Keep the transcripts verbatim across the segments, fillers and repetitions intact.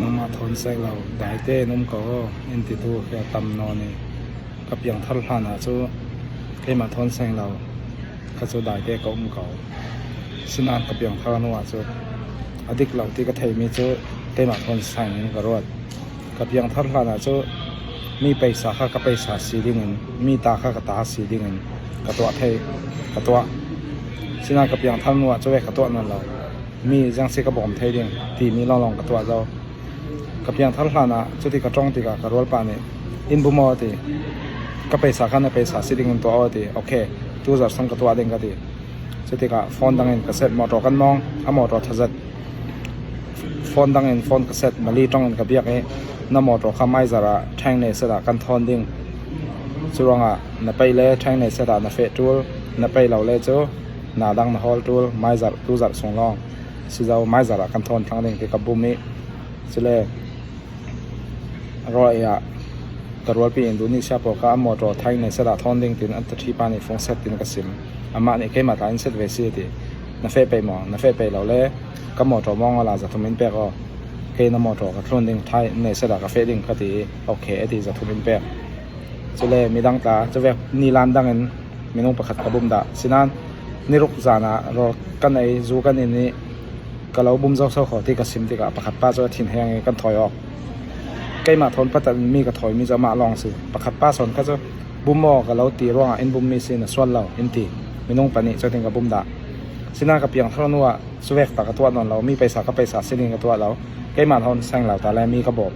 Nangmah thawn seng lo, daite in um ko, in titu hi a tam nawn i, ka piangthar hlanah cu keimah thawn seng lo, kha cu daite ka um ko. Sinain ka piangthar hnu ah cu a dik lo ti ka theihmi cu keimah thawn seng in ka ruat. Ka piangthar hlanah cu mi peisa kha ka peisa si dingin, mi ta kha ka ta si dingin ka tuah thei, ka tuah. Sinain ka piangthar hnu ah cu ve ka tuah nawn lo. Mi ziang si ka bawm thei ding timi lawnglawng ka tuah zo. Ka piangthar hlanah cuti ka ṭong tikah ka rualpa nih, "In bum aw," a ti. "Ka peisa kha na peisa si dingin tuah aw," a ti. "Ok, tu zarh sung ka tuah ding," ka ti. Cutikah phone dangin ka set, mawṭaw kan mawng, a mawṭaw thazet. Phone dangin phone ka set, Mali ṭongin ka biak i, "Na mawṭaw kha maizarh ah, ṭheng nei set ah kan thawn ding. Curuangah na peih le ṭheng nei set ah na feh ṭul, na peih lo le cu na dang na hawl ṭul, maizarh, tu zarh sung lawng si zo, maizarh ah kan thawn thlang ding," ti ka bum i, cule rawl ei ah ka rualpi Indonesia pawl kha a mawṭaw ṭheng nei set ah thawn ding tin an taṭhipa nih phone set tin ka sim. Amah nih, "Keimah tla in set ve si," a ti. "Na feh peih maw? Na feh peih lo le ka mawṭaw mawng awla zathum in pek aw. Kei na mawṭaw ka thlun ding, ṭheng nei set ah ka feh ding," ka ti i, "Ok," a ti, zathum in pek. Cule midang tla, cuvek ni lan dangin minung pakhat ka bum dah. Sinain niruk zan ah rawl kan ei, zu kan in i, ka lo bum zo so kho ti ka sim tikah pakhat pa cu a thinheng i kan thawi awk. Keimah thawn patat in mi ka thawimi cu amah lawng si. Pakhat pa sawn kha cu, "Bum aw, ka lo ti ruangah in bummi si, na sual lo," in ti. Minung pahnih cu a tin ka bum dah. Sinain ka piangthar hnu ah cuvek ta ka tuah nawn lo, mi peisa ka peisa si ding ka tuah lo. Keimah thawn seng lo ta le mi ka bawm.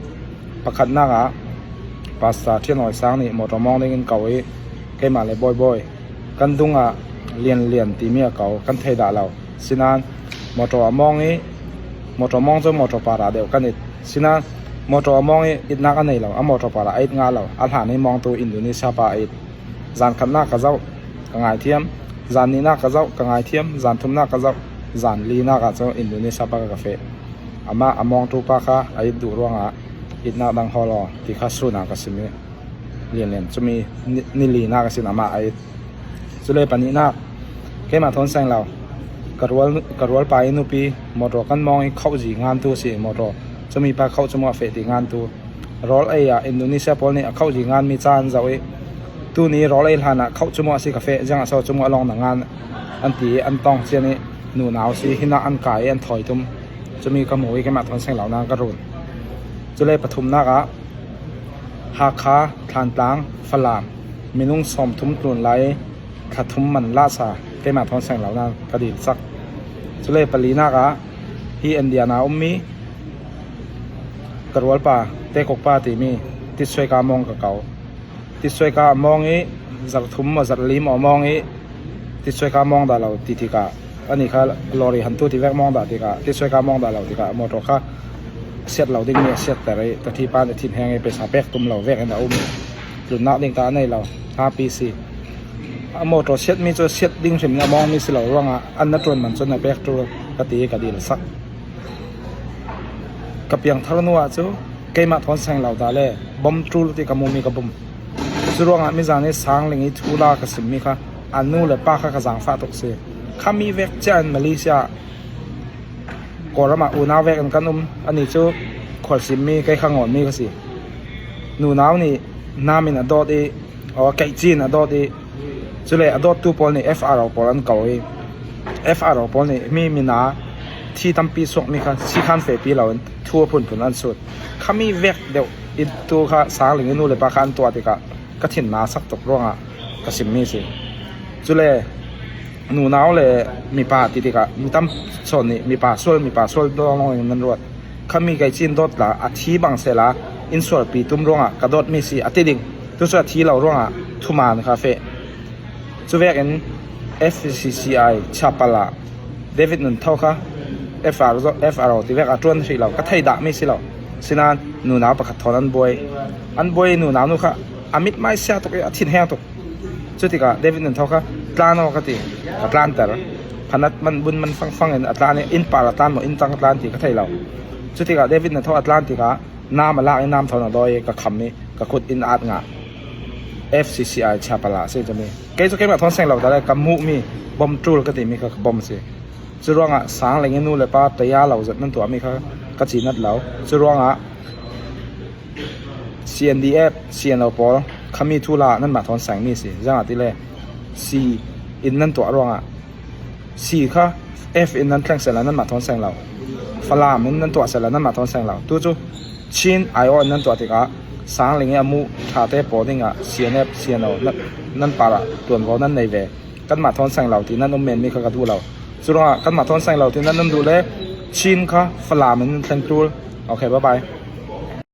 Pakhatnak ah Pastor Ṭhianhawi Sang nih mawṭaw mawng ding in ko i, keimah le, "Bawibawi, kan dungah Lian Lian timi a ko, kan thei dah lo. Sinain mawṭaw a mawng i, mawṭaw mawng cu mawṭaw parah deuh kan it. Sinain mawṭaw a mawng i itnak a nei lo, a mawṭaw parah a it ngah lo, a hlan i mawngtu Indonesia pa a it. Zan khatnak ka zoh, ka ngaithiam. Zan nihnak ka zoh, ka ngaithiam. Zan thumnak ka zoh, zan linak ah cu Indonesia pa kha ka feh. Amah a mawngtu pa kha a it duh ruangah itnak dang hawl aw," ti kha sun ah ka sim i, Lian Lian cumi ni, ni linak a sin amah a it. Cule pahnihnak, keimah thawn seng lo, ka rual, ka rualpa i nupi mawṭaw kan mawng i khohzi ngantu si, mawṭaw cumi pa khoh cumuah feh ti ngantu. Rawl ei ah Indonesia pawl nih a khohzi nganmi ca an zoh i, "Tuni rawl ei hlanah khoh cumuah si ka feh, ziangah so cumuah lawng na ngan?" an ti i, an tawng cian i, nunau si, hinah an kai i, an thawi tum. Cumi ka hmu i keimah thawn seng lo nain ka run. Cule pathumnak ah Hakha, Thantlang, Falam, minung sawmthum tlun lai, thla thum man lahsa, keimah thawn seng lo nain ka dil sak. Cule palinak ah hi Indiana ummi ka rualpa, Tekokpa timi, Titsuaika mawng ka ko. Titsuaika mawng i, zarh thum maw, zarh li maw mawng i, Titsuaika mawng dah lo ti tikah, ani kha lori hantu ti vek mawng dah tikah, Titsuaika mawng dah lo tikah, mawṭaw kha siat lo dingmi a siatter i, taṭhipa nih thinheng i, peisa pek tum lo vekin a um. Tlunnak ding ta a nei lo, hapi si. A mawṭaw siatmi cu siat ding hrim in a mawngmi si lo ruangah an na ṭuan man cun na pek ṭul ka ti i ka dil sak. Ka piangthar hnu ah cu keimah thawn seng lo ta le bom ṭul ti ka mumi ka bum. Curuangah mizan i sang ling i thu la ka simmi kha a nu le pa kha ka zaangfah tuk si. Khami vek cia in Malaysia Kawlram ah unau vekin kan um, ani cu khualsimmi, kei kha ngawnmi ka si. Nunau nih nam in a dawt i, aw, keihci in a dawt i, cule a dawttu pawl nih F R O pawl an ko i, F R O pawl nih mi mina thi tampi suakmi kha si khan fehpi loin thu a phunphun an sut. Khami vek deuh in tu kha sang ling i nu le pa kha an tuah tikah ka thin na sak tuk ruangah ka simmi si. Cule nunau le mipa ti tikah mi tam sawn nih mipa sual, mipa sual dawng lawngin nan ruat. Khami keicin dawt la a thi bang sehla in sualpi tum ruangah ka dawtmi si a ti ding. Tucu a thi lo ruangah thuman kha feh. Cuvekin F C C I Chapal ah David Nun Tho kha F R O, F R O ti vek a ṭuan hrih lo, ka thei dahmi si lo. Sinain nunau pakhat thawn an buai. An buai i nunau nu kha a mitmai sia tuk i a thinheng tuk. Cutikah David Nun Tho kha, "Tlan aw," ka ti, ka tlanter. Phanat man bun man fangfang in a tlan i, inn par a tlan maw, inn tang a tlan ti ka thei lo. Cutikah David Nun Tho a tlan tikah nam a lak i nam thawn a dawi i ka kham i ka kut in at ngah. F C C I Chapal ah si cumi. Kei cu keimah thawn seng lo ta le ka muhmi bom ṭul ka timi kha ka bom si. Curuangah sang ling i nu le pa taya lo zat nan tuahmi kha ka ci nat lo. Cu ruangah C N D F, C N O pawl khami thu la nanmah thawn seng mi si. Ziangahtile C in nan tuah ruangah C kha F in nan thleng sehla nanmah thawn seng lo. Falam in nan tuah sehla nanmah thawn seng lo. Tu cu Chin aiawh in nan tuah tikah Sangling i a muh ṭhate pawl dingah C N F, C N O nan, nan parah ṭuanvo nan nei ve. Kanmah thawn seng lo ti nan um men mi kha ka duh lo. Cu ruangah kanmah thawn seng lo ti nan um duh le Chin kha Falam in nan thleng ṭul. Okay, bye bye.